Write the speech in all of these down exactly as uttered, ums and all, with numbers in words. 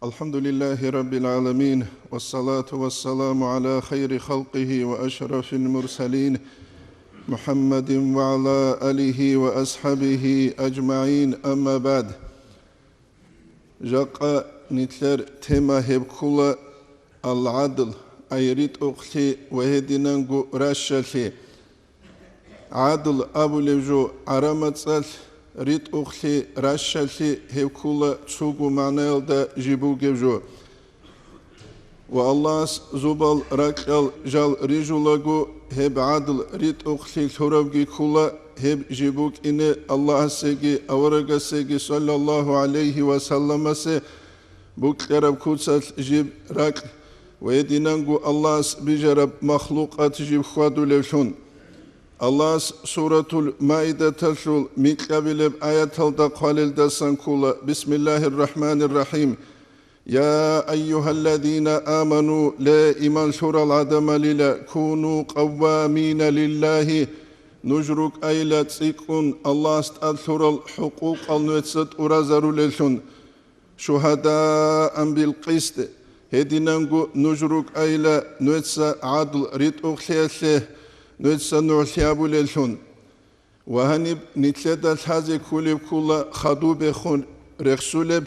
الحمد لله رب العالمين، والصلاة والسلام على خير خلقه وأشرف المرسلين، محمد وعلى آله وأصحابه أجمعين، أما بعد. Жакъа нилъер тема гьеб ккула: ал-гӀадл, ай ритӀухълъи ва гьединанго ращалъи. ГӀадл абулев жо гӀараб мацӀалъ, ритӀухълъи, ращалъи гьеб ккула цого магӀнаялда жиб бугев жо. Ва Аллагьас зобал ракьал жал рижулаго, гьеб гӀадл ритӀухълъи лъуравги ккула, гьеб жиб букӀине Аллагьасеги аварагасеги саллаллагьу гӀалайгьи ва салламасе букьараб куцалъ жиб ракь ва гьединанго Аллагьас бижараб махлукъат жиб хьвадулевлъун. Аллагьас Суратул Маидаталъул микьабилеб аяталда хъвалелдасан ккула: Бисмиллагьир рахӀманир рахӀим. Я айюгьалладина аману, ле, иман лъурал гӀадамалила, куну къаввамина лиллагьи, нуж рукӀайила цӀикӀкӀун Аллагьас тӀад лъурал хӀукъукъал нугьеца тӀуразарулеллъун. Шугьадаан бил къист, гьединанго нуж рукӀайила нугьеца гӀадл ритӀухълъиялъе, нугьеца нугӀлъи гьабулеллъун. Ва гьаниб нилъеда лъазе кколеб ккула хадубехун рехсулеб: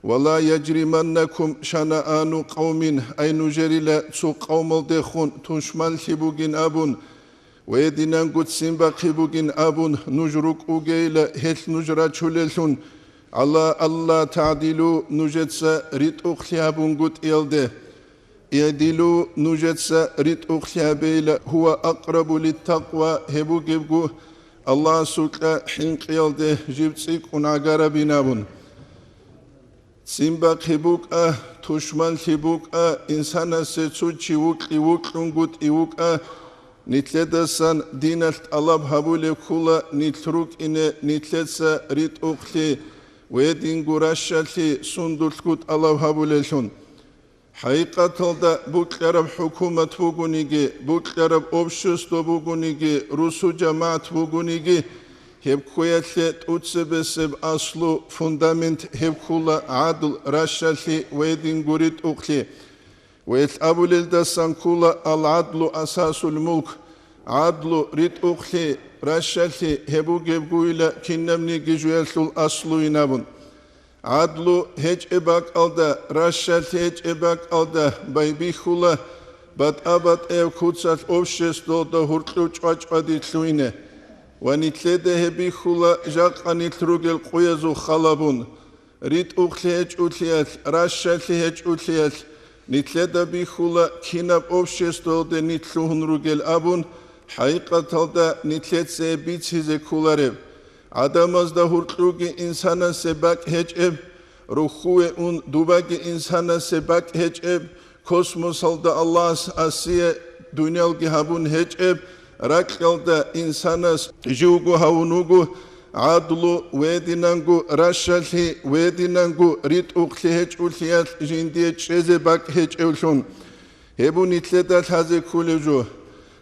«Ва ла яжриманнакум шанаану къавмин», ай нужерила цо къавмалдехун тушманлъи бугин абун, ва гьединанго ццин бахъи бугин абун нуж рукӀугейила гьелъ нуж рачулеллъун, «гӀала алла тагӀдилу», нужеца ритӀухълъи гьабунгутӀиялде. «ИгӀдилу», нужеца ритӀухълъи гьабейила, «гьува акърабу литтакъва», гьеб бугебго Аллагьасукьа хӀинкъиялде жиб цӀикӀкӀун гӀагарабин абун. Ццин бахъи букӀа, тушманлъи букӀа, инсанасе цо чи вукьи-вукьунгутӀи вукӀа, нилъедасан диналъ тӀалаб гьабулеб ккула нилъ рукӀине, нилъеца ритӀухълъи ва гьединго ращалъи сундулъго тӀалаб гьабулеллъун. ХӀакъикъаталда букьараб хӀукумат бугониги, букьараб общество бугониги, русу-жамагӀат бугониги, гьеб ккуялъе тӀуцебесеб аслу, фундамент гьеб ккула гӀадл, ращалъи ва гьединго ритӀухълъи. Ва гьелъ абулелдасан ккула: «Ал-гӀадлу асасул мулк», гӀадлу, ритӀухълъи, ращалъи гьеб бугебгойила кинабниги жоялъул аслуйин абун. ГӀадлу гьечӀеб бакӀалда, ращалъи гьечӀеб бакӀалда байбихьула батӀа-батӀаяб куцалъ обществоялда гьуркьу чӀвачӀвади лъугьине. Ва нилъеда гьеб бихьула жакъа нилъ ругел къуязул халабун. РитӀухълъи гьечӀолъиялъ, ращалъи гьечӀолъиялъ нилъеда бихьула кинаб обществоялде нилъ лъугьун ругел абун, хӀакъикъаталда нилъеца гьеб бицизе кколареб. ГӀадамазда гьуркьуги инсанасе бакӀ гьечӀеб, рухьуве ун дубаги инсанасе бакӀ гьечӀеб, космосалда Аллагьас асие дуниялги гьабун гьечӀеб, ракьалда инсанас живго гьавун вуго, гӀадлу ва гьединанго ращалъи ва гьединанго ритӀухълъи гьечӀолъиялъ жиндие чӀезе бакӀ гьечӀевлъун. Гьеб бу нилъеда лъазе кколев жо.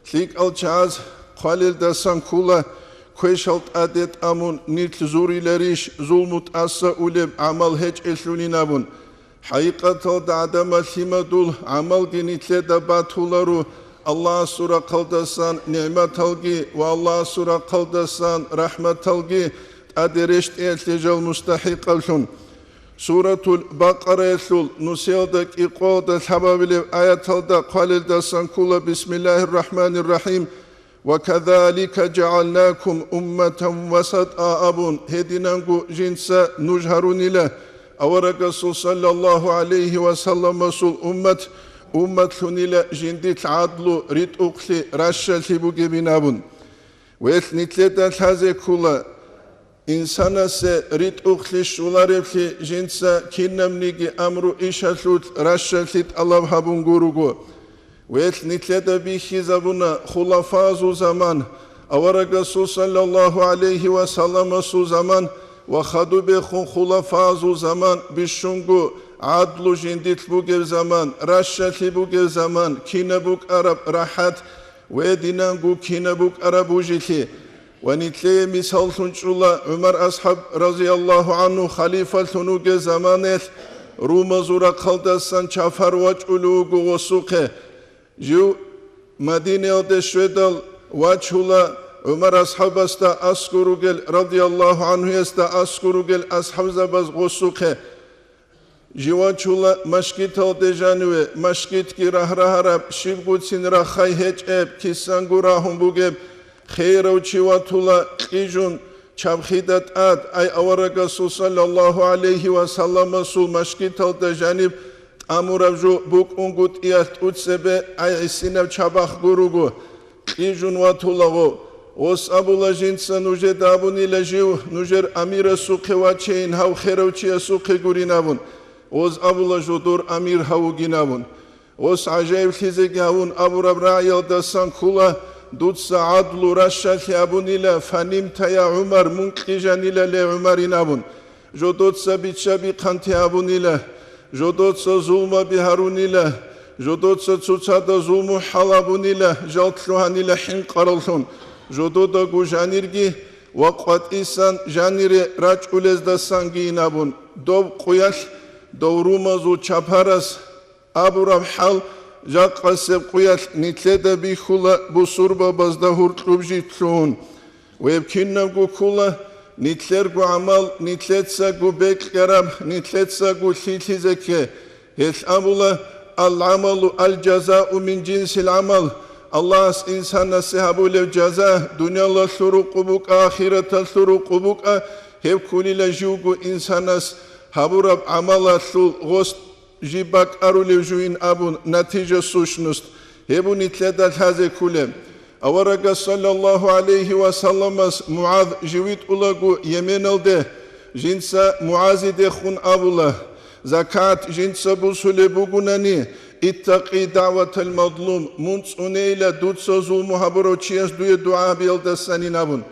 ЛъикӀал чагӀаз хъвалелдасан ккула квешал тӀаде тӀамун нилъ зуриларищ, зулму тӀаса улеб гӀамал гьечӀелъулин абун. ХӀакъикъаталда гӀадамал лъимадул гӀамалги нилъеда батуларо Аллагьасул рахъалдасан нигӀматалги ва Аллагьасул рахъалдасан рахӀматалги тӀаде рещтӀиялъе жал мустахӀикъавлъун. Суратул Бакъараялъул нусиялда кӀикъоялда лъабабилеб аяталда хъвалелдасан ккула: «Бисмиллагьир рахӀманир рахӀим. Ва казалика жагӀалнакум умматан васатӀа», – абун, гьединанго жинца нуж гьарунила, аварагасул саллаллагьу гӀалайгьи ва салламасул уммат, умматлъунила жиндилъ гӀадлу, ритӀухълъи, ращалъи бугебин абун. Велъ нилъеда лъазе ккула, инсанасе ритӀухълъи щолареблъи жинца кинабниги амру ишалъулъ ращалъи тӀалаб гьабун гуруго. Велъ нилъеда бихьизабуна хулафазул заман, аварагасул саллаллагьу гӀалайгьи ва салламасул заман ва хадубехун хулафазул заман бищунго гӀадлу жиндилъ бугеб заман, ращалъи бугеб заман, кинаб букӀараб рахӀат, ва гьединанго кинаб букӀараб бужилъи. Ва нилъее мисаллъун чӀула ГӀумар асхӀаб, разияллагьу гӀангьу, халифалъун вугеб заманаялъ Румазул рахъалдасан чапар вачӀулев вуго гъосухъе. Жив Мадинаялде щведал вачула ГӀумар асхӀабасда аскӀор ругел, радияллагьу гӀанхуясда аскӀор ругел асхӀабзабаз гъосухъе. Жив вачула машгиталде жаниве, машгитги рагь-рагьараб, щибгуцин рахай гьечӀеб, кисанго рагьун бугеб, хейрав чи ватула кьижун, чабхида тӀад, ай аварагасул саллаллагьу гӀалайгьи ва салламасул машгиталда жаниб тӀамураб жо букӀунгутӀиялъ тӀуцебе, ай гӀисинаб чабахъ гуруго, кьижун ватулаго. Гъос абула жинца нужеда абунила жив, нужер амирасухъе вачейин, гьав херав чиясухъе гурин абун. Гъос абула жодор амир гьав вугин абун. Гъос гӀажаиблъизеги гьавун абураб рагӀиялдасан ккола, дуца гӀадлу ращалъи абунила, фанимта я ГӀумар, мун кьижанила ле ГӀумарин абун. Жодоца бичча-бихъанти абунила, жодоца зулмаби гьарунила, жодоца цоцада зулму хӀалабунила, жал лъугьанила хӀинкъараллъун, жододаго жанирги ва къватӀисан жанире рачӀулездасанги инабун, доб къуялъ дов румазул чапарас абураб хӀал жакъасеб къуялъ нилъеда бихьула бусурбабазда гьуркьуб житлъун. Веб кинабго ккула нилъерго гӀамал, нилъецаго бекьараб, нилъецаго лъилъизеке. Гьелъ абула: «Ал-гӀамалу, ал-жазау мин жинсил гӀамал». Аллагьас инсанасе гьабулев жаза дуниялалъул рукъу букӀа, ахираталъул рукъу букӀа, гьеб ккулила живго инсанас гьабураб гӀамалалъул гъос жиб бакӀарулев жуин абун, натижа, сущность, гьеб нилъеда лъазе кколеб. Аварагас саллаллагьу гӀалайгьи ва салламас МугӀаз живитӀулаго Йеменалде, жинца МугӀазидехун абула: «Закат жинца бусулеб бугунани, иттакъи даъватал мазлум, мун цӀунейила дуца зулму гьабурав чияс дуе дугӀа гьабиялдасанин», абун.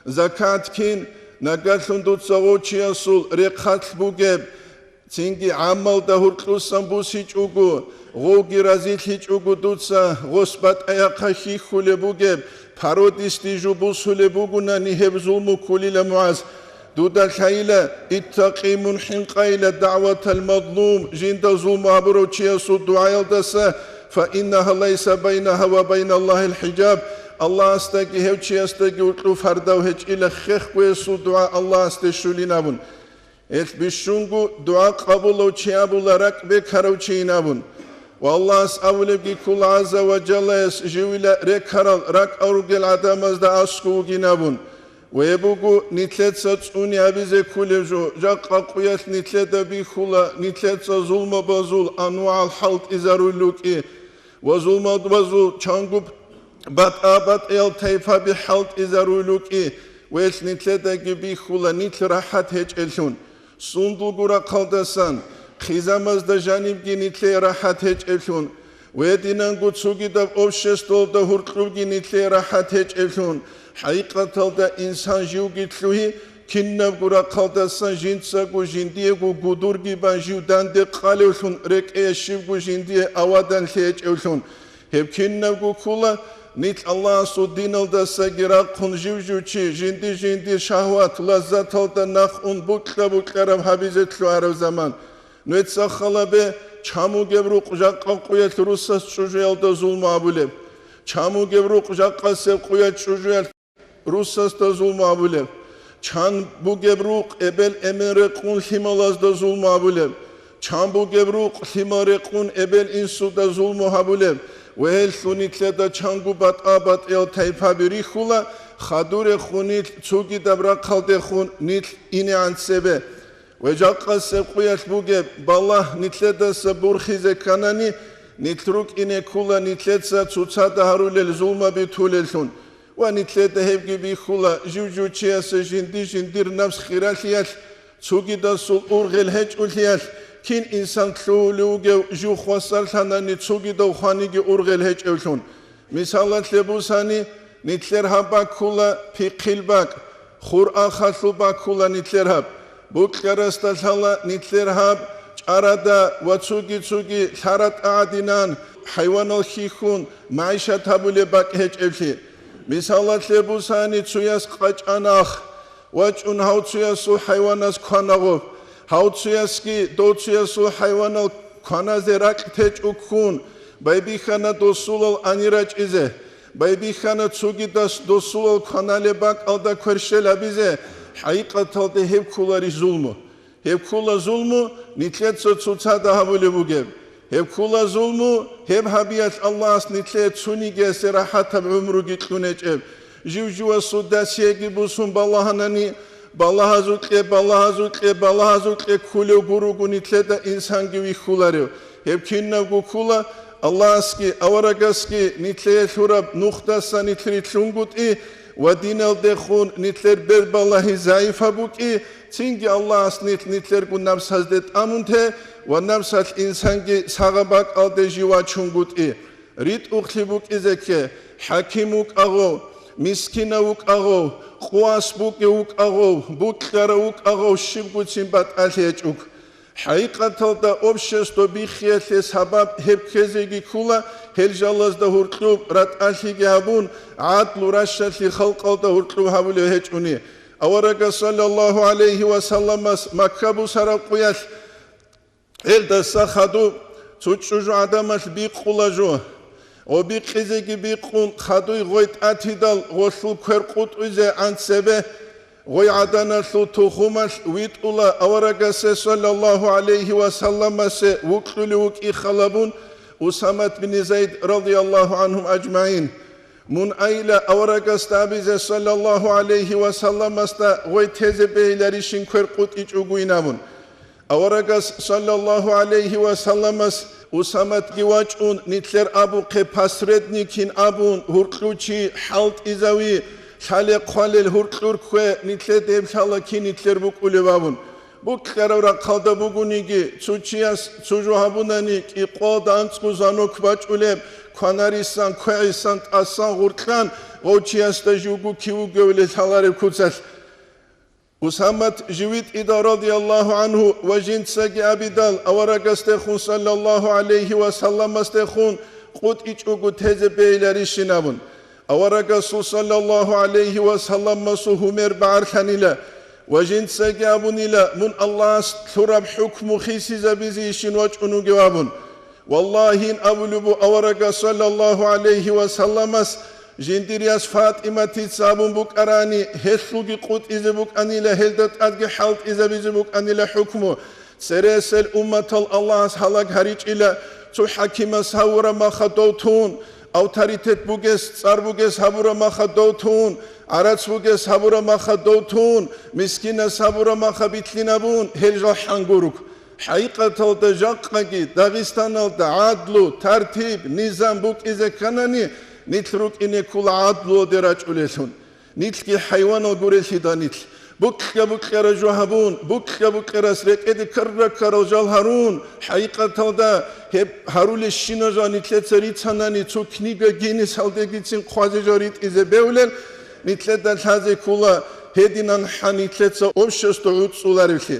Закат кин? Нагагьлъун дуца гъов чиясул рехъалъ бугеб, цинги гӀаммалда гьуркьусан бусичӀого, гъовги разилъичӀого дуца гъос батӀаяхъа хьихьулеб бугеб, пародисде жо бусулеб бугунани гьеб зулму ккулила, МугӀаз. Дуда лъайила, иттакъи, мун хӀинкъайила даъватал мазлум, жинда зулму гьабурав чиясул дугӀаялдаса, фа иннагьа лайса байнагьа ва байналлагьил хӀижаб, Аллагьасдаги гьев чиясдаги уркьуб фардав гьечӀила, хехго гьесул дугӀа Аллагьасде щулин абун. Гьелъ бищунго дугӀа къабулав чи абула ракӀ бекарав чийин абун. Ва Аллагьас абулебги ккола, гӀазза ва жаллаяс, живила рекарал ракӀал ругел гӀадамазда аскӀов вугин абун. Ва гьеб буго нилъеца цӀуни гьабизе кколеб жо, жакъа къуялъ нилъеда бихьула, нилъеца зулмабазул анвагӀал хӀалтӀизаруй рукӀи. Ва зулмабазул чангу батӀа-батӀиял тайпаби хӀалтӀизаруй рукӀи, велъ нилъедаги бихьула нилъ рахӀат гьечӀелъун. Сундулго рахъалдасан, хъизамазда жанибги нилъее рахӀат гьечӀелъун, ва гьединанго цогидаб обществалда гьуркьубги нилъее рахӀат гьечӀелъун, хӀакъикъаталда инсан живги лъугьи, кинабго рахъалдасан жинцаго жиндиего гудурги бан жив данде къалевлъун, рекӀее щибго жиндие аваданлъи гьечӀевлъун. Гьеб кинабго ккула, нилъ Аллагьасул диналдасаги рахъун жив-жив чи жинди-жиндир шагьват, лаззаталда нахъ ун букьа-букьараб гьабизе лъугьараб заман. Нуеца халабе, чан бугеб рукъ жакъа къуялъ русас чӀужуялда зулму гьабулеб? Чан бугеб рукъ жакъасеб къуялъ чӀужуялъ русасда зулму гьабулеб? Чан бугеб рукъ эбел-эмен рекъун лъималазда зулму гьабулеб? Чан бугеб рукъ лъимал рекъун эбел-инсуда зулму гьабулеб? Ва гьелъул нилъеда чанго батӀа-батӀиял тайпаби рихьула, хадурехун нилъ цогидаб рахъалдехун нилъ инегӀан цебе. Ва жакъасеб къуялъ бугеб балагь нилъедаса бурхизе кканани, нилъ рукӀине ккула нилъеца цоцазда гьарулел зулмаби толеллъун. Ва нилъеда гьебги бихьула, жив-жив чиясе жинди-жиндир напс хиралъиялъ, цогидасул ургъел гьечӀолъиялъ, кин инсан лъугьулев вугев жив хвасарлъанани цогидав хваниги ургъел гьечӀевлъун. Мисалалъе бусани, нилъер гьаб баккула пихъил бакӀ, хур ахалъул баккула нилъер гьаб. Букьарасда лъала нилъер гьаб чӀарада ва цуги-цуги лъаратӀа гӀадинан, хӀайванал хьихьун, магӀишат гьабулеб бакӀ гьечӀеблъи. Мисалалъе бусани, цуяс къачӀана ах, вачӀун гьав цуясул хӀайванас квана гъоб. Гьав цуясги дов цуясул хӀайванал кваназе ракь течӀо ккун, байбихьана досулал ани рачӀизе, байбихьана цугидас досулал кваналеб бакӀалда кверщел гьабизе, хӀакъикъаталда гьеб кколарищ зулму? Гьеб ккола зулму, нилъеца цоцазда гьабулеб бугеб. Гьеб ккола зулму, гьеб гьабиялъ Аллагьас нилъее цониги гьесие рахӀатаб гӀумруги кьун гьечӀеб. Жив-живасул досьеги босун балагьанани, балагьазукье, балагьазукье, балагьазукье кколев гуро нилъеда инсанги вихьуларев. Гьеб кинабго ккола, Аллагьасги аварагасги нилъее лъураб нухдасан нилъ рилълъунгутӀи ва диналдехун нилъер бербалагьи загӀипаб букӀи, цинги Аллагьас нилъ нилъерго напсазде тӀамун те ва напсалъ инсанги сагъа бакӀалде жив вачунгутӀи. РитӀухълъи букӀизе кке, хӀаким вукӀа гъов, мискинав вукӀа гъов, къуват бугев вукӀа гъов, бокьарав вукӀа гъов, щибгоцин батӀалъи гьечӀо. ХӀакъикъаталда общество биххиялъе сабаб гьеб ккезеги ккола, гьел жалазда гьоркьоб ратӀалъиги гьабун, гӀадлу ращалъи халкъалда гьоркьоб гьабулев гьечӀони. Аварагас, саллаллагьу гӀалайгьи ва салламас, Макка бусараб къоялъ гьелдаса хадуб цо чӀужугӀаданалъ бикъула жо. Гъо бикъизеги бикъун, хадуй гъой тӀатидал, гъолъул квер къутӀизе гӀан цебе, гъой гӀаданалъул тухумалъ витӀула аварагасе, саллаллагьу гӀалайгьи ва салламасе, вукьулев вукӀи халабун Усамат бин Зайд, радияллагьу гӀангьум ажмагӀин. Мун айила аварагасда абизе, саллаллагьу гӀалайгьи ва салламасда гъой тезе бегьиларищин квер къутӀичӀогойин абун. Аварагас, саллаллагьу гӀалайгьи ва салламас, Усаматги вачӀун, нилъер абухъе посредникин абун, гьуркьучи, хӀалтӀизави, лъале-хъвалел гьуркьур ккве, нилъеда гьеб лъала кин нилъер букӀулев абун. Бокьараб рахъалда бугониги, цо чияс цо жо гьабунани, кӀикъоялда анцӀго звонок бачӀулеб, кванарисан, квегӀисан, тӀасан, гъуркьан, гъов чиясда живго кив вугевали лъалареб куцалъ. Усамат жив витӀидал, радияллагьу гӀангьу, ва жинцаги абидал, аварагасдехун, саллаллагьу гӀалайгьи ва салламасдехун, къутӀичӀого тезе бегьиларищин абун. Аварагасул, саллаллагьу гӀалайгьи ва салламасул, гьумер багӀарлъанила ва жинцаги абунила, мун Аллагьас лъураб хӀукму хисизабизейищин вачӀун вугев абун. Валлагьин абулеб буго аварагас, саллаллагьу гӀалайгьи ва салламас, жиндир яс ФатӀиматица абун букӀарани, гьелъулги къутӀизе букӀанила, гьелда тӀадги хӀалтӀизабизе букӀанила хӀукму. Цересел умматал Аллагьас гьалаг гьаричӀила, цо хӀакимас гьавураб маха дов тун, авторитет бугес, цӀар бугес гьабураб маха дов тун, гӀарац бугес гьабураб маха дов тун, мискинас гьабураб маха битлъинабун, гьел жал хӀангург. ХӀакъикъаталда жакъаги Дагъистаналда гӀадлу, тартиб, низам букӀизе кканани, нилъ рукӀине ккола гӀадлуялде рачӀулелъун. Нилъги хӀайванал гурелъидал нилъ. Букьа-букьара жо гьабун, букьа-букьарас рекӀеде ккара-ккарал жал гьарун, хӀакъикъаталда гьеб гьарулещина жал нилъеца рицанани, цо книга Гиннесалдегицин хъвазе жал ритӀизе бегьулел, нилъеда лъазе ккола гьединан хӀа нилъеца общество гӀуцӀуларевлъи.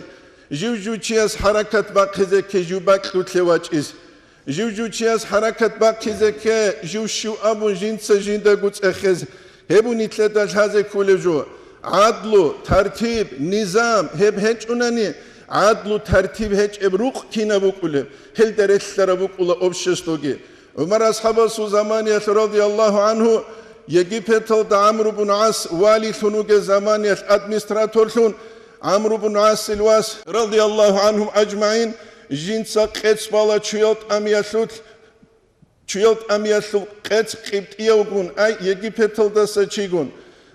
Жив-жив чияс хӀаракат бахъизе кке жив бакьулъе вачӀиз. Жив-жив чияс хӀаракат бахъизе кке, жив щив абун жинца жиндаго цӀехез, гьеб нилъеда лъазе кколеб жо. ГӀадлу, тартиб, низам гьеб гьечӀунани, гӀадлу, тартиб гьечӀеб рукъ кинаб букӀулеб, гьелда релълъараб букӀула обществоги. ГӀумар асхӀабасул заманиялъ, радияллагьу гӀангьу, Египеталда ГӀамру бун ГӀас валилъун вугеб заманиялъ, администраторлъун, ГӀамру бун ГӀасил вас, радияллагьу гӀангьум ажмагӀин, жинца къец бала чуял тӀамиялъулъ, чуял тӀамиялъул къец къибтӀиявгун, ай, Египеталдаса чигун.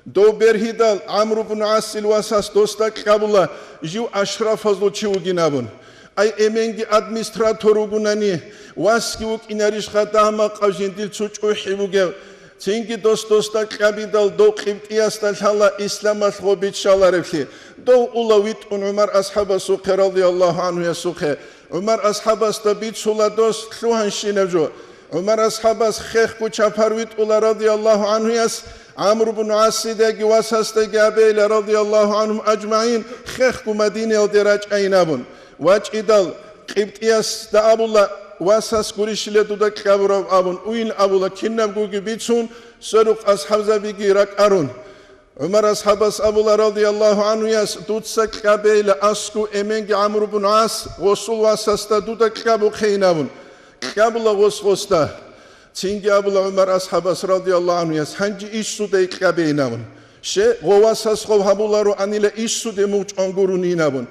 Дов бергьидал, ГӀамру бун ГӀасил васас досда кьабула, жив ашрафазул чи вугин абун. Ай, эменги администратор вугунани, васги вукӀинарищха дагьмакъав жиндир цо чӀухӀи бугев? Цинги дос досда кьабидал, дов къибтӀиясда лъала исламалъ гъо биччаларевлъи. Дов ула витӀун ГӀумар асхӀабасухъе, радияллагьу гӀангьуясухъе. ГӀумар асхӀабасда бицула дос лъугьанщинаб жо. ГӀумар асхӀабас хехго чапар витӀула, радияллагьу гӀангьуяс, ГӀамру бун ГӀасидаги васасдаги абейла, радияллагьу гӀангьум ажмагӀин, хехго Мадинаялде рачӀайин абун. ВачӀидал, къибтӀиясда абула, васас гурищила дуда кьабурав абун, уйин абула, кинабгоги бицун, сверухъ асхӀабзабиги ракӀарун. ГӀумар асхӀабас абула, радияллагьу гӀанхуяс: «Дуца кьабейила асгу эменги ГӀамру бун ГӀас, гъосул васасда дуда кьабухъейин», – абун. Кьабула гъос гъосда. Цинги абула ГӀумар асхӀабас, радияллагьу гӀанхуяс: «Гьанже ишсудай кьабейин», – абун. Ще, гъов васас гъов гьабулароанила ишсуде мугъчӀван гурунин абун.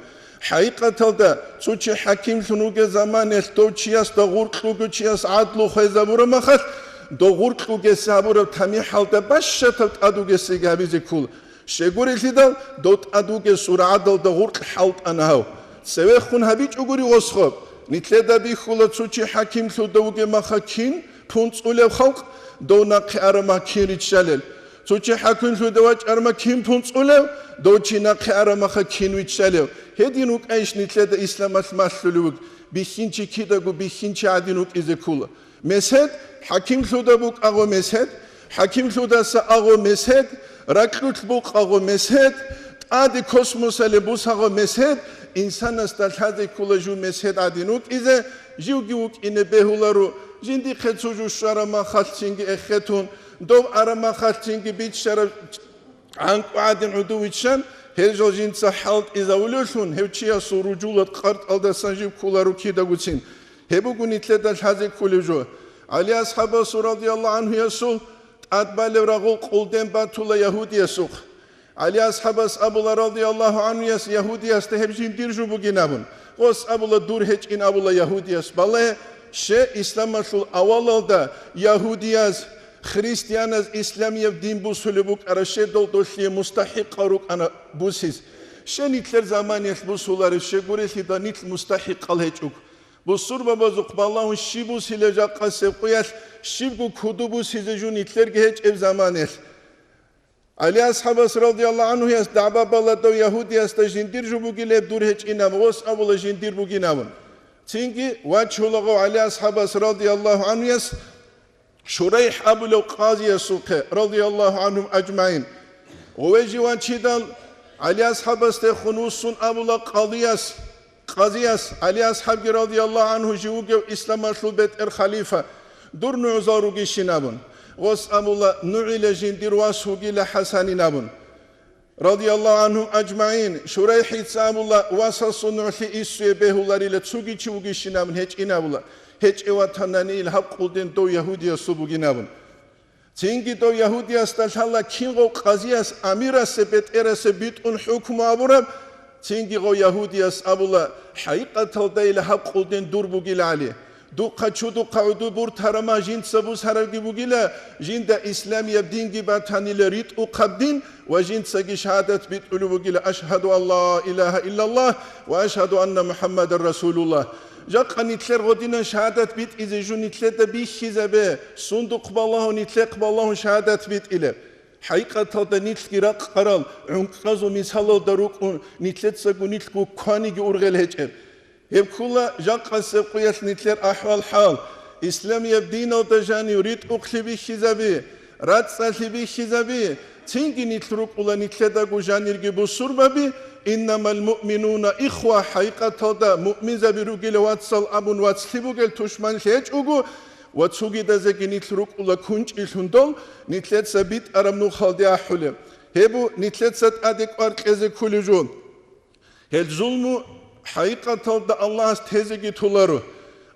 ХӀакъикъаталда, цо чи хӀакимлъун вугеб заманаялъ дов чиясда гъуркь вугев чияс гӀадлу хвезабураб махалъ, дов гъуркь вугесе гьабураб тамихӀалда бащатаб тӀад вугесеги гьабизе ккола. Щегурелъидал, дов тӀад вугесул рагӀадалда гъуркь хӀалтӀана гьав. Цевехун гьабичӀогури гъосхъо, нилъеда бихьула цо чи хӀакимлъуда вугеб маха кин пунцӀулев халкъ, дов нахъе араб мах кин риччалел. Цо чи хӀакимлъуда вачӀарма кин пунцӀулев, дов чи нахъе араб маха кин виччалев. Гьедин вукӀайищ нилъеда исламалъ малъулев вугеб? Бихьинчи кидаго бихьинчи гӀадин вукӀизе ккола. Месед, хӀакимлъуда букӀа гъо месед, хӀакимлъудаса а гъо месед, ракьулъ букъа гъо месед, тӀаде космосалде буса гъо месед, инсанасда лъазе ккола жив месед гӀадин вукӀизе, живги вукӀине бегьуларо, жиндихъе цо жо щвараб махалъ цинги эхетун, дов араб махалъ цинги биччараб гӀанкӀу гӀадин гӀодов виччан, гьел жал жинца хӀалтӀизавулевлъун, гьев чиясул ружулат къартӀалдасан жив кколаро кидагоцин. Гьеб буго нилъеда лъазе кколев жо. ГӀали асхӀабасул, радияллагьу гӀанхуясул, тӀад балеб рагъул къулден батула ягьудиясухъ. ГӀали асхӀабас абула, радияллагьу гӀанхуяс, ягьудиясда гьеб жиндир жо бугин абун. Гъос абула, дур гьечӀин абула ягьудияс. Бале, ще, исламалъул авалалда ягьудияз, христианаз исламияб дин бусулеб букӀараб щедал долъие мустахӀикъал рукӀана бусиз. Ще, нилъер заманиялъ бусуларев щегурелъидал нилъ мустахӀикъал гьечӀого. Бусурбабазухъ балагьун щиб бусилеб жакъасеб къуялъ, щибго куду бусизе жо нилъерги гьечӀеб заманиялъ. ГӀали асхӀабас, радияллагьу гӀанхуяс, дагӀба баладав ягьудиясда жиндир жо бугилеб дур гьечӀинаб, гъос абула жиндир бугин абун. Цинги вачулагъав ГӀали асхӀабас, радияллагьу гӀанхуяс, ШурайхӀ абулев къазиясухъе, радияллагьу гӀанхум ажмагӀин. Гъове жив вачидал, ГӀали асхӀабасдехун вуссун абула къалияс, Къазияс, ГӀали асхӀабги, радияллагьу гӀанху, жив вугев исламалъул бетӀер халифа, дур нугӀзал ругищин абун. Гъос абула, нугӀила жиндир вас вугила ХӀасанин абун. Радияллагьу гӀанхум ажмагӀин, ШурайхӀица абула, васасул нугӀлъи иссуе бегьуларила, цоги чи вугищин абун гьечӀин абула, гьечӀев ватанани ил гьаб къулден дов ягьудиясул бугин абун. Цинги дов ягьудиясда лъала, кин гъов къазияс, амирасе, бетӀерасе битӀун хӀукму абураб, цинги гъов ягьудияс абула, хӀакъикъаталда ил гьаб къулден дур бугила, ГӀали. Духъа чудухъа гӀуду буртарама жинца бусарабги бугила, жинда исламияб динги батанила ритӀухъаб дин ва жинцаги шагьадат битӀулеб бугила, ашгьаду ан ла илагьа иллаллагь ва ашгьаду анна МухӀаммадан расулуллагь. Жакъа нилъер гъодинан шагьадат битӀизе жо нилъеда бихьизабе, сундухъ балагьун, нилъехъ балагьун шагьадат битӀилеб. ХӀакъикъаталда нилъги ракъарал гӀункӀкӀазул мисалалда рукӀун, нилъецаго нилъго кваниги ургъел гьечӀеб. Гьеб ккола жакъасеб къуялъ нилъер ахӀвал-хӀал, исламияб диналда жанив ритӀухълъи бихьизаби, рацӀцӀалъи бихьизаби, цинги нилъ рукӀула нилъедаго жанирги бусурбаби, иннамал муъминуна ихва, хӀакъикъаталда муъминзаби ругила вацал абун вацлъи бугел тушманлъи гьечӀого, ва цогидазеги нилъ рукӀула кунчӀилъун дол, нилъеца битӀараб нухалде ахӀулеб. Гьеб бу нилъеца тӀаде кӀвар кьезе кколев жо. Гьел зулму хӀакъикъаталда Аллагьас тезеги толаро.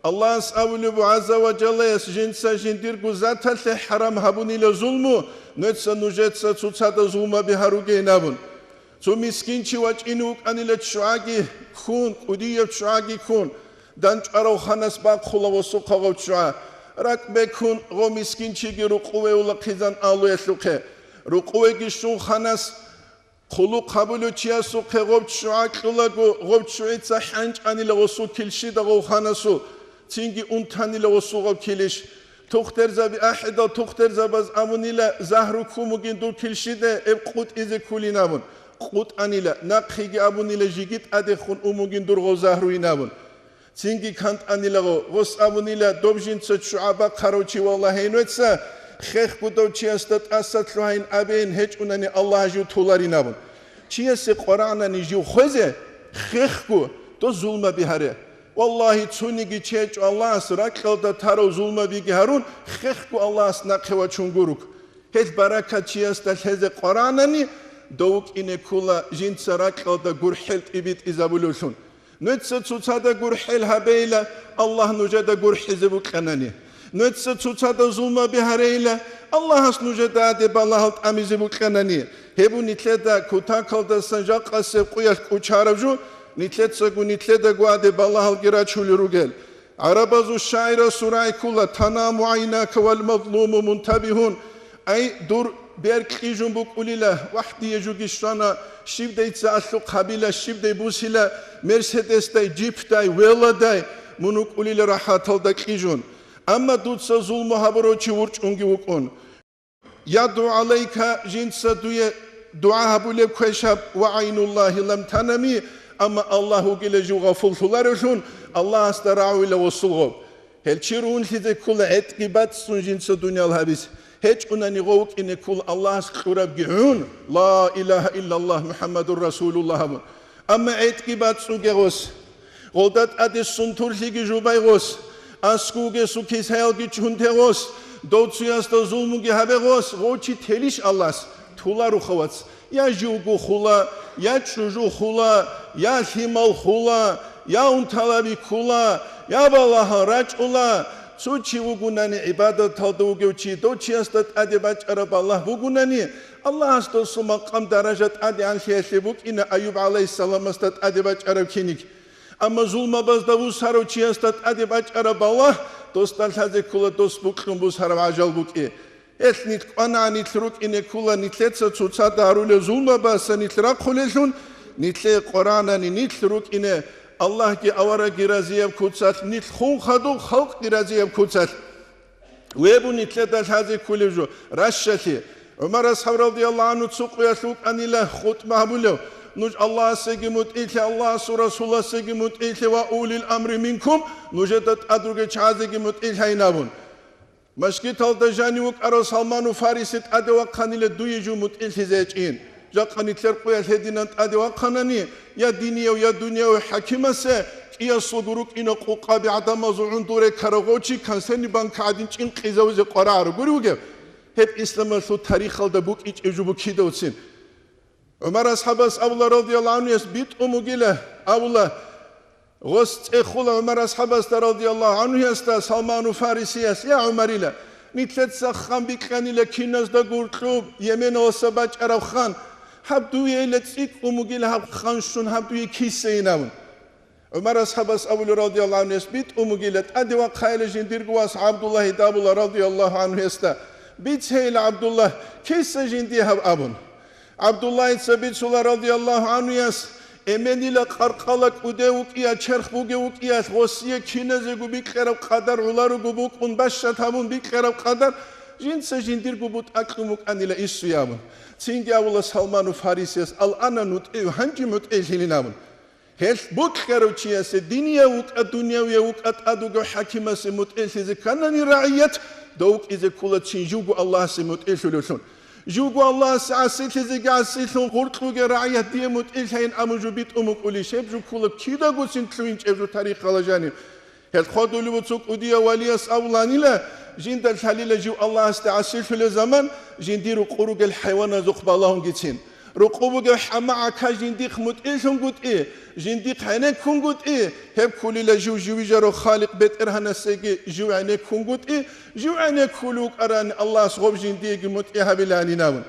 Аллагьас абулеб бу, гӀазза ва жаллаяс, жинца жиндирго заталъе хӀарам гьабунила зулму, нуца нужеца цоцазда зулмаби гьаругейин абун. Цо мискин чи вачӀине вукӀанила ччугӀаги ккун, кӀудияб ччугӀаги ккун, дандчӀварав ханас бахъула гъосухъа гъов ччугӀа. РакӀ бекун, гъов мискин чиги рукъуве ула хъизан алуялъухъе. Рукъувеги щун ханас, хъулухъ гьабулев чиясухъе гъоб ччугӀа кьулаго, гъоб ччугӀица хӀанчӀанила гъосул килщида гъов ханасул, цинги унтанила гъосул гъоб килищ. Тухтерзаби ахӀидал, тухтерзабаз абунила, загьру ккун бугин дур килщиде, эб къутӀизе ккулин абун. КъутӀанила, нахъеги абунила, жеги тӀадехун ун бугин дур гъов загьруйин абун. Цинги кантӀанила гъо, гъос абунила, доб жинца ччугӀа бахъарав чи валагьейин веца, хехго дов чиясда тӀаса лъугьайин абейин, гьечӀунани Аллагь жив толарин абун. Чиясе къварагӀнани жив хвезе, хехго, дов зулмаби гьаре. Валлагьи, цониги чи гьечӀо Аллагьас ракьалда тарав зулмабиги гьарун, хехго Аллагьас нахъе вачун гурук. Гьел баракат чиясда лъезе къваранани, дов вукӀине ккола жинца ракьалда гурхӀел тӀибитӀизабулевлъун. Нужеца цоцазда гурхӀел гьабейила, Аллагь нужеда гурхӀизе букьанани. Нужеца цоцазда зулмаби гьарейила, Аллагьас нужеда гьаде балагьал тӀамизе букьанани. Гьеб нилъеда кутакалдасан жакъасеб къуялъ кӀочараб жо, нилъецаго нилъедаго гьаде балагьалги рачулел ругел. ГӀарабазул шагӀирас гурай ккола: «Танаму гӀайнака вал мазлуму мунтабигьун». Ай, дур бер кьижун букӀулила, вагь, дие жуги щвана, щибдайца алъухъ гьабила, щибдай бусила, Мерседесдай, Джипдай, Велодай, мун вукӀулила рахӀаталда кьижун. Амма дуца зулму гьабурав чи вурчӀунги вукӀун. «ЯдгӀу гӀалайка», жинца дуе дугӀа гьабулеб квешаб, «ва гӀайнуллагьи лам танами», амма Аллагь вугила жив гъафуллъуларевлъун, Аллагьасда рагӀула гъосул гъоб. Гьел чи рунлъизе ккола гӀетӀги бацӀцӀун жинца дуниял гьабизе. ГьечӀунани гъов вукӀине ккола Аллагьас кьурабги гӀун, «Ла илагьа иллаллагь, МухӀаммадур Расулуллагь» абун. Амма гӀетӀги бацӀцӀуге гъос. Гъолда тӀаде сунтурлъиги жубай гъос. Аскуге сукисаялги чунте гъос. Дов цуясда зулмуги гьабе гъос. Гъов чи телищ Аллагьас? Туларуха, вац. Я живго хула, я чӀужу хула, я лъимал хула, я унталаби ккула, я балагьал рачӀула. Цо чи вугунани гӀибадаталда вугев чи, дов чиясда тӀаде бачӀараб балагь бугунани, Аллагьас досул макъам-даража тӀадегӀанлъиялъе букӀина Аюб гӀалайгьиссаламасда тӀаде бачӀараб киниг. Амма зулмабазда вусарав чиясда тӀаде бачӀараб балагь досда лъазе ккола дос букьун бусараб гӀажал букӀи. Гьелъ нилъ кӀванагӀан нилъ рукӀине ккола нилъеца цоцазда гьарулел зулмабаса нилъ рахъулеллъун, нилъее къваранани нилъ рукӀине Аллагьги аварагги разияб куцалъ, нилъ хун хадуб халкъги разияб куцалъ. Веб нилъеда лъазе кколеб жо, ращалъе. ГӀумар асхӀаб радияллагьу гӀанху цо къуялъ вукӀанила хутӀба гьабулев: «Нуж Аллагьасеги мутӀигӀлъе, Аллагьасул Расуласеги мутӀигӀлъе ва улил амри минкум, нужеда тӀад ругел чагӀазеги мутӀигӀлъайин», абун. Машгиталда жанив вукӀарав Салману Фариси тӀаде вахъанила дуе жив мутӀигӀлъизе гьечӀин. Жакъа нилъер къуялъ гьединан тӀаде вахъанани, я динияв, я дунияв хӀакимасе кӀиясулго рукӀина къукъаби гӀадамазул гӀундул рекарав гъов чи консервный банка гӀадин чӀинкъизавизе къварагӀаро гури вугев? Гьеб исламалъул тарихалда букӀичӀеб жо букидавцин. ГӀумар асхӀабас абула радияллагьу гӀанхуяс битӀун бугила, абула, гъос цӀехула ГӀумар асхӀабасда радияллагьу гӀанхуясда Салману Фарисияс: «Я ГӀумарила, нилъеца хан бикьанила киназда гуркьуб, Йеменаласа бачӀараб хан. Гьаб дуейила цӀикӀкӀун бугила гьаб хан щун, гьаб дуе кисейин», абун. ГӀумар асхӀабас абула радияллагьу гӀанхуяс битӀун бугила, тӀаде вахъайила жиндирго вас ГӀабдуллагьида абула радияллагьу гӀанхуясда: «Бицейила, ГӀабдуллагь, киса жиндие гьаб», абун. ГӀабдуллагьица бицула радияллагьу гӀанхуяс, эменила къаркъала кӀудев вукӀия, черх бугев вукӀиялъ гъосие киназего бикьараб къадар гӀоларого букӀун бащад гьабун бикьараб къадар, жинца жиндирго бутӀа кьун букӀанила иссуе абун. Цинги абула Салману Фарисияс: «Ал-ана нутӀигӀу, гьанже мутӀигӀлъилин», абун. Гьелъ букьарав чиясе, динияв вукӀа, дунявияв вукӀа, тӀад вугев хӀакимасе мутӀигӀлъизе кканани рагӀият, дов вукӀизе кколацин живго Аллагьасе мутӀигӀлъулевлъун. Живго Аллагьасе гӀасилъизеги гӀасилъун гъоркь вугев рагӀият дие мутӀигӀлъайин абун жо битӀун букӀулищ? Гьеб жо ккола кидагоцин лъугьинчӀеб жо тарихалда жаниб. Гьел хадулев цо кӀудияв валияс абуланила, жинда лъалила жив Аллагьасде гӀасилъулев заман, жиндир рукъу ругел хӀайваназухъ балагьунгицин. Рукъу бугев хӀама-гӀака жиндихъ мутӀигӀлъунгутӀи, жиндихъ гӀенеккунгутӀи, гьеб кколила жив живижарав Халикъ БетӀергьанасеги жив гӀенеккунгутӀи, жив гӀенеккулев вукӀарани Аллагьас гъоб жиндиеги мутӀигӀ гьабиланин абун.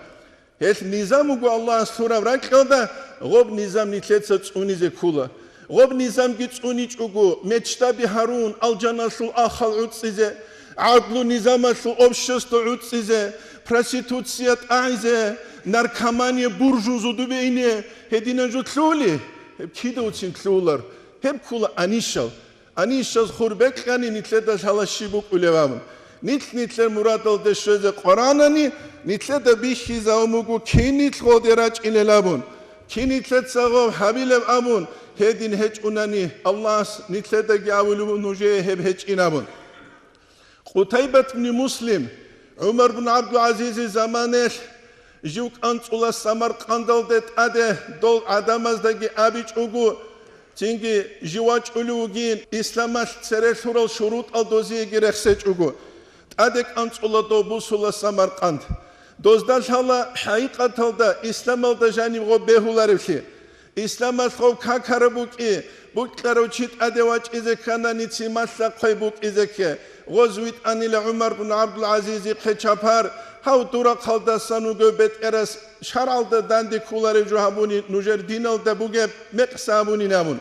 Гьелъ низам вуго Аллагьас лъураб ракьалда, гъоб низам нилъеца цӀунизе ккола. Гъоб низамги цӀуничӀого, мечтаби гьарун, алжаналъул ахал гӀуцӀизе, гӀадлу низамалъул общество гӀуцӀизе, проституция тӀагӀизе, наркомания, буржун зудубе ине, гьединан жо лъугьули? Гьеб кидавцин лъугьулар? Гьеб ккола анищал. Анищаз хур бекьани, нилъеда лъала щиб букӀулев абун. Нилъ-нилъер мурадалде щвезе къваранани, нилъеда бихьизавун буго кин нилъ гъоде рачӀинел абун, кин нилъеца гъоб гьабилеб абун, гьедин гьечӀунани, Аллагьас нилъедаги абулеб нужее гьеб гьечӀин абун. Къутайбат бни Муслим, ГӀумар бун ГӀабдулгӀазизил заманаялъ жив кӀанцӀула Самаркъандалде тӀаде дол гӀадамаздаги абичӀого, цинги жив вачӀулев вугин, исламалъ цере лъурал шурутӀал дозиеги рехсечӀого. ТӀаде кӀанцӀула дов бусула Самаркъанд. Дозда лъала хӀакъикъаталда исламалда жаниб гъоб бегьуларевлъи. Исламалъ гъов какараб букӀи, букьарав чи тӀаде вачӀизе кканани цималъа хъвей букӀизе кке. Гъоз витӀанила ГӀумар бун ГӀабдул-ГӀазизихъе чапар, гьав дурахъалдасан вугев бетӀерас шаргӀалда данде кколарев жо гьабуни нужер диналда бугеб мекъса абунин абун.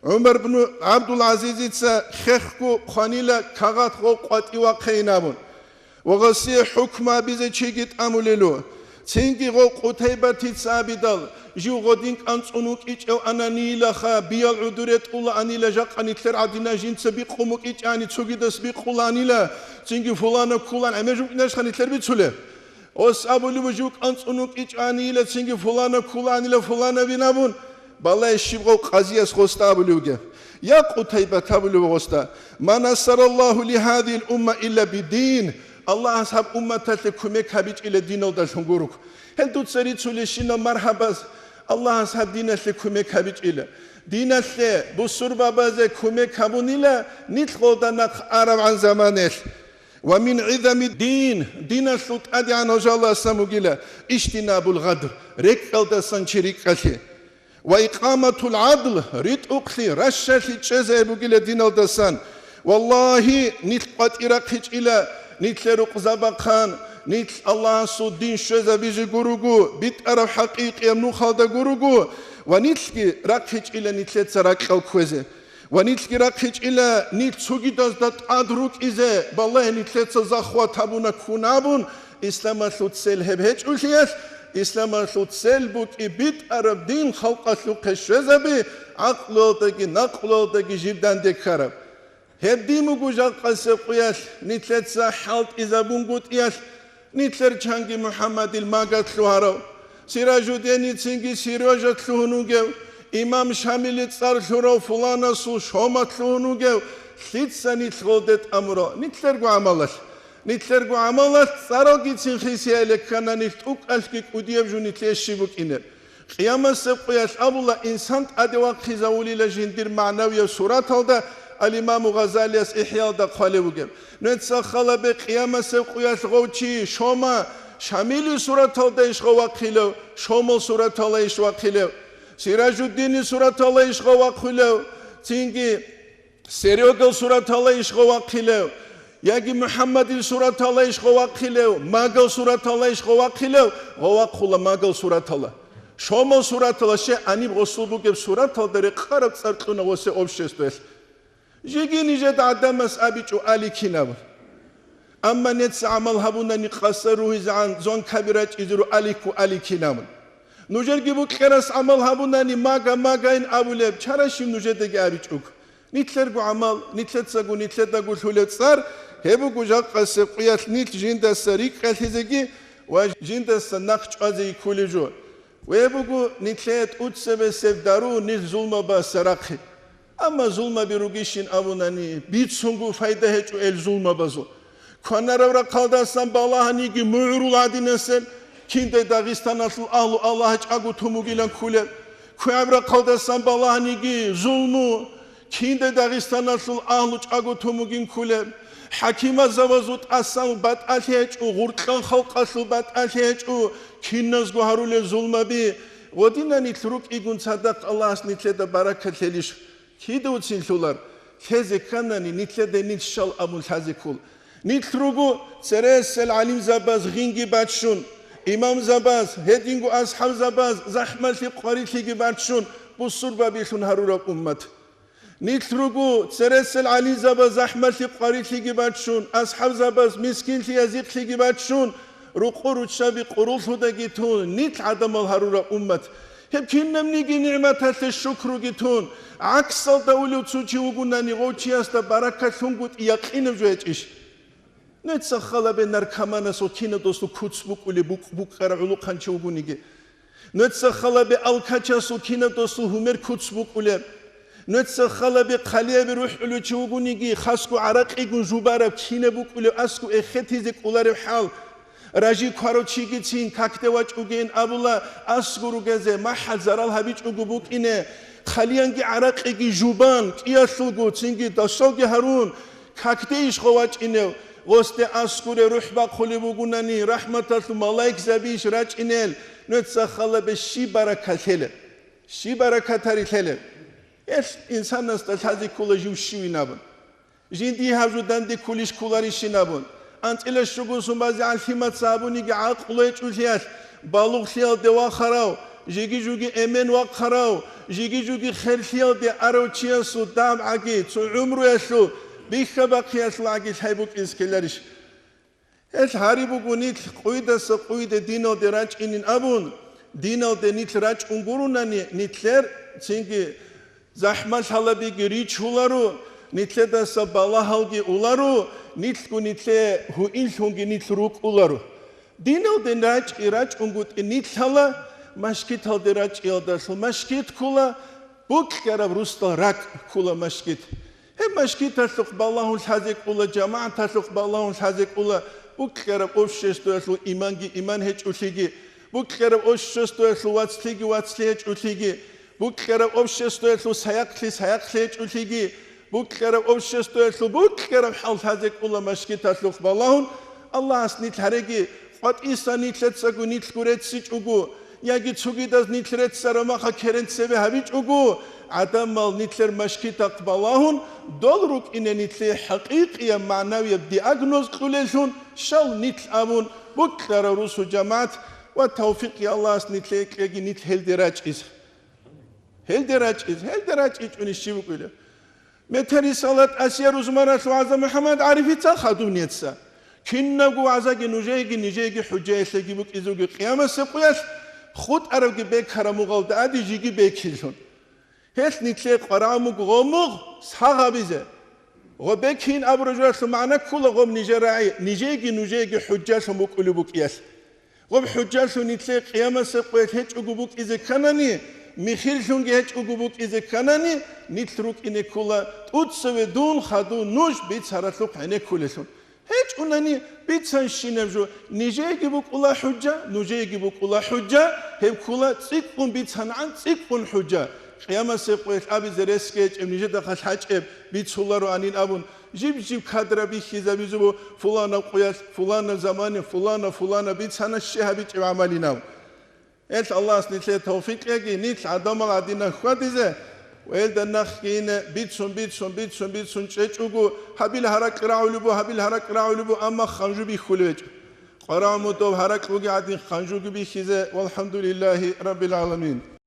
ГӀумар бну ГӀабдул-ГӀазизица хехго хъванила кагъат гъов къватӀив вахъейин абун. Ва гъасие хӀукму абизе чиги тӀамулелу. Цинги гъов Къутайбатица абидал, жив гъодин кӀанцӀун вукӀичӀев ананийилаха, биял гӀодор ретӀулаанила жакъа нилъер гӀадина жинца бикъун букӀичӀани, цогидас бикъулаанила, цинги фулана ккулаан гӀемер жукӀинашха нилъер бицулеб? Ос абулев жив кӀанцӀун вукӀичӀанила, цинги фулана ккулаанила фулана винабун, балай щиб гъов къазияс гъоста абулевги. Я Къутайбат абулев гъоста, ма насараллаху ли гьадил умма илла бидин, Аллагьас гьаб умматалъе кумек гьабичӀила диналдалъун гурук. Гьел дуца рицулещинал маргьабаз Аллагьас гьаб диналъе кумек гьабичӀила. Диналъе бусурбабазе кумек гьабунила нилъ гъолда нахъ аравгӀан заманелъ. Ва мин гӀизами дин, диналъул тӀадегӀан гьожаласан бугила, иштинабул гъадр, рекӀкӀалдасан чи рикӀкӀалъи. Ва икъаматул гӀадл, ритӀухълъи, ращалъи чӀезе бугила диналдасан. Валлагьи, нилъ къватӀи рахъичӀила, нилъе рукъзабахъан, нилъ Аллагьасул дин щвезабизе гуруго, битӀараб хӀакъикъияб нухалда гуруго, ва нилъги рахъичӀила нилъеца ракьал кквезе. Ва нилъги рахъичӀила, нилъ цогидазда тӀад рукӀизе, балагье нилъеца захват гьабуна ккун абун, исламалъул цел гьеб гьечӀолъиялъ, исламалъул цел букӀи битӀараб дин халкъалъухъе щвезаби, гӀакълуялдаги накълуялдаги жиб данде ккараб. Гьеб дин буго жакъасеб къуялъ нилъеца хӀалтӀизабунгутӀиялъ, нилъер чанги МухӀаммадил Магат лъугьарав, Сиражуддиницинги Серёжат лъугьун вугев, имам Шамили цӀар лъурав фуланасул Шомат лъугьун вугев, лъица нилъ гъолде тӀамурал? Нилъерго гӀамалалъ. Нилъерго гӀамалалъ цӀаралгицин хисияле ккана нилъ тӀукӀалъги кӀудияб жо нилъее щиб букӀинеб. Къиямасеб къуялъ абула, инсан тӀаде вахъизавулила жиндир магӀнавияб сураталда, ал-Имаму Гъазалияс ИхӀяалда хъвалев вугеб. Нуца халабе къиямасеб къуялъ гъов чи, Шома, Шамилил сураталда иш гъов вахъилев, Шомал суратала иш вахъилев, Сиражуддинил суратала иш гъов вахъилев, цинги Серёгал суратала иш гъов вахъилев, яги МухӀаммадил суратала иш гъов вахъилев, Магал суратала иш гъов вахъилев, гъов вахъула Магал суратала. Шомал суратала, ще гьаниб гъосул бугеб сураталда рекъараб цӀар кьуна гъосе обществоялъ. Жеги нижеда гӀадамас абичӀо али кинаб. Амма нецц гӀамал гьабунани къасар ругьизегӀан зонкаби рачӀизе руаликку али кинаб. Нужерги букьарас гӀамал гьабунани мага-магайин абулеб чара щиб нужедаги абичӀого. Нилъерго гӀамал, нилъецаго нилъедаго лъулеб цӀар, гьеб буго жакъасеб къуялъ нилъ жиндаса рикӀкӀалъизеги ва жиндаса нахъ чӀвазеги кколеб жо. Гьеб буго нилъее тӀуцебесеб дару нилъ зулмабаса рахъи. Амма зулмаби ругищин абунани, бицунго пайда гьечӀо гьел зулмабазул. Кванарав рахъалдасан балагьаниги мугӀрул гӀадинасел, киндай Дагъистаналъул агьлу Аллагь чӀаго тун бугилан кколеб. КвегӀаб рахъалдасан балагьаниги зулму, киндай Дагъистаналъул агьлу чӀаго тун бугин кколеб. ХӀакимазабазул тӀасан батӀалъи гьечӀо, гъуркьан халкъалъул батӀалъи гьечӀо, киназго гьарулел зулмаби. Гъодинани рукӀигун цадахъ Аллагьас нилъеда баракат лъелищ? Кида уцин лъулар? Лъезе кканани, нилъеда нилъ щал абун лъазе ккол. Нилъ руго цересел гӀалимзабаз гъинги баччун, имамзабаз, гьединго асхӀабзабаз захӀмалъи къварилъиги баччун, бусурбабилъун гьарураб уммат. Нилъ руго цересел гӀалимзабаз захӀмалъи къварилъиги баччун, асхӀабзабаз мискинлъи язихълъиги баччун, рукъу-руччаби къуруллъудаги тун, нилъ гӀадамал гьарураб уммат. Гьеб кинабниги нигӀматалъе шукруги тун, гӀаксалда улев цо чи вугунани, гъов чиясда баракат лъунгутӀи якъинаб жо гьечӀищ? Нуца халабе наркоманасул кинаб досул куц букӀулеб, букӀ-, букӀараб гӀулухъанчи вугониги. Нуца халабе алкачасул кинаб досул гьумер куц букӀулеб. Нуца халабе хъалияби рухӀулев чи вугониги, хасго гӀаракъигун жубараб кинаб букӀулев, асго эхетизе кӀоларев хӀал. Ражи кварав чигицин какде вачӀугейин абула, асго ругезе, махӀал зарал гьабичӀого букӀине, хъалиянги гӀаракъиги жубан, кӀиялъулго, цинги дашалги гьарун, какде иш гъов вачӀинев, Гъосде аскуре рухӀ бахъулеб бугунани, рахӀматалъул малаикзабийищ рачӀинел, нужеца халабе щиб баракат лъелеб? Щиб баракат гьарилъелеб? Гьелъ инсанасда лъазе ккола жив щивин абун. Жиндие гьаб жо данде кколищ кколарищин абун. АнцӀила щуго сон базе гӀалимаца абуниги гӀакълу гьечӀолъиялъ, балугълъиялде вахарав, жиги-жуги эмен вахъарав, жиги-жуги херлъиялде арав чиясул дагӀабгӀаги цо гӀумруялъул бихьа-бахъиялъул гӀаги лъай букӀин ккеларищ? Гьелъ гьари буго нилъ къуйдаса къуйде диналде рачӀинин абун, диналде нилъ рачӀун гурунани, нилъер цинги захӀмалъалабиги ричуларо, нилъедаса балагьалги уларо, нилъго нилъее гьуинлъунги нилъ рукӀуларо. Диналде рачӀи рачӀунгутӀи нилъала, машгиталде рачӀиялдалъун машгит ккула, букьараб русдал ракӀ ккула машгит. Гьеб машгиталъухъ балагьун лъазе кӀула, жамагӀаталъухъ балагьун лъазе кӀула, букьараб обществоялъул иманги иман гьечӀолъиги, букьараб обществоялъул вацлъиги вацлъи гьечӀолъиги, букьараб обществоялъул саяхълъи саяхълъи гьечӀолъиги, букьараб обществоялъул букьараб хӀал лъазе кӀула машгиталъухъ балагьун. Аллагьас нилъ гьареги, къватӀиса нилъецаго нилъго реццичӀого, яги цогидаз нилъ реццараб маха керен цебе гьабичӀого, гӀадамал нилъер машгитахъ балагьун, дол рукӀине нилъее хӀакъикъияб магӀнавияб диагноз кьулеллъун, щал нилъ абун, букьараб русу жамагӀат ва тавфикъги Аллагьас нилъее кьеги нилъ гьелде рачӀизе. Гьелде рачӀиз, гьелде рачӀичӀони щиб букӀила? Метер рисалат Асия Рузмаралъ вагӀза МухӀаммад ГӀарифица хадуб нецца. Кинабго вагӀзаги нужееги нижееги хӀужаялъеги букӀизеги къиямасеб къуялъ хутӀарабги бекараб мугъалда ади жиги бекилъун. Гьелъ нилъее къварагӀмуг гъомугъ сагъабизе. Гъо бекин абураб жоялъул магӀна ккула гъоб нижер рагӀи, нижееги нужееги хӀужалъун букӀулеб букӀиялъ. Гъоб хӀужалъун нилъее къиямасеб къоялъ гьечӀого букӀизе кканани, михирлъунги гьечӀого букӀизе кканани, нилъ рукӀине ккула тӀуцеве дун хадув нуж бицаралъухъ гӀенеккулелъун. ГьечӀунани бицанщинаб жо, нижееги букӀула хӀужа, нужееги букӀула хӀужа, гьеб ккула цӀикӀкӀун бицангӀан цӀикӀкӀун хӀужа. Къиямасеб къоялъ абизе ресги гьечӀеб, нижедахъалъ гьачӀеб бицулароанин абун, жиб-жиб кадра бихьизабизабу, фуланаб къуялъ, фуланаб замане, фуланаб, фуланаб бицана щай гьабичӀеб гӀамалинав. Гьелъ Аллагьас нилъее тавфикъ кьеги, нилъ гӀадамал гӀадинан хьвадизе ва гьелда нахъги ине бицун, бицун, бицун, бицун чӀечӀого, гьабил гьаракь рагӀулеб бу, гьабил гьаракь рагӀулеб бу, амма ханжу бихьулеб гьечӀо. КъварагӀмуг доб гьаракь бугеб гӀадин ханжуги бихьизе, валхӀамдулиллагьи раббил гӀаламин.